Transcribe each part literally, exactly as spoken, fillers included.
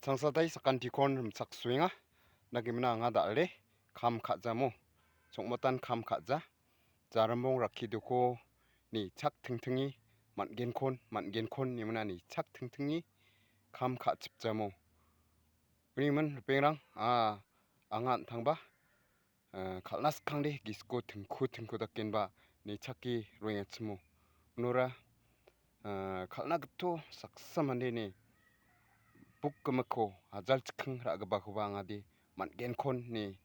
Changsadai sakantikon rimchaksoenga. Nagimina anga dal·e kam ka·jamo. Songmatan kam ka·ja. Jarambong rakkidoko ni chak tingtingi man·genkon, man·genkon nimina ni chak tingtingi kam ka·chipjamo. Uniman ripengrang, a, anga an·tangba, eh, kal·na skangde gisiko tingku tingku dakenba nechake roengachimo. Unora, eh, kal·na gito saksa mandeni buk gimikko ajal chikking ra·gipakoba angade man·genkon ne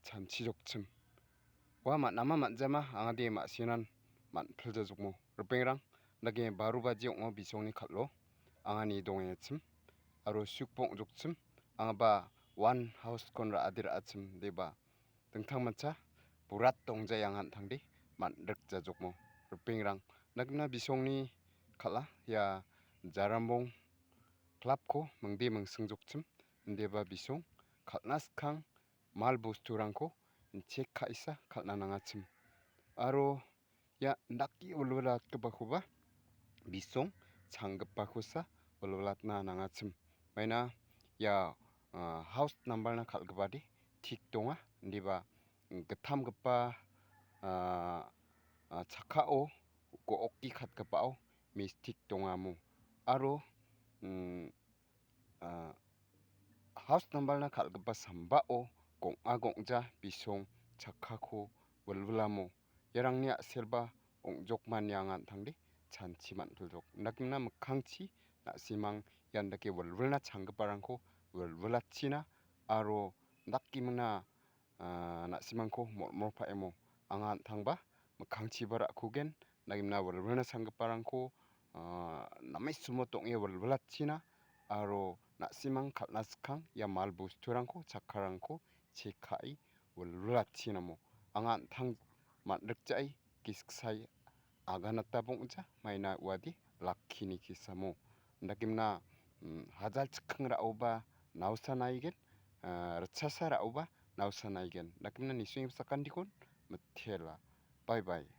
chanchi jokchim. Ua man·ama man·jama angade ma·sinan man·pilja jokmo. Ripengrang, dake baro baji ong·o bisongni kal·o angani dongengachim aro sukbong jokchim. Angaba one house-kon ra·ade ra·achim deba dingtangmancha borat dongjai anga an·tangde man·rikjajokmo. Ripengrang, nagimna bisongni kal·a ia Jarambong club-ko mingde mingsingjokchim, indeba bisong kal·na skang mal bosturangko inchek ka·isa kal·na nangachim. Aro ia indake wilwilatgipakoba bisong changgipakosa wilwilatna nangachim. Maina ia, ah, house number-na kal·gipade tik donga, indiba gittamgipa, ah, ah, chakkao go·oki katgipao mistik dongamo. Aro, mm, ah, house number-na kal·gipa sambao gong·a gongja bisong chakkako wilwilamo. Iarangni a·selba ong·jokmani anga an·tangde chanchi man·piljok. Indakgimina mikkangchi na·simang ian dake wilwilna changgiparangko wilwilatchina aro indakgimina ah, na·simangko mol·mol pa·emo anga an·tangba mikkangchiba ra·kugen, nagimna wilwilna sanggiparangko, ah, name sumot ong·e wilwilatchina aro na·simang kal·na skang ia mal bosturangko, chakkarangko chek ka·e wilwilatchinamo anga an·tang man·rikja·e gisiksae aganata bong·ja maina uade lakkini kisamo. Indakgimna, mm, hajal chikking ra·oba naosa naigen, ah, ritchasa ra·oba naosa naigen. Indakgimna nisenggipa sakandikon mitela. Bye bye.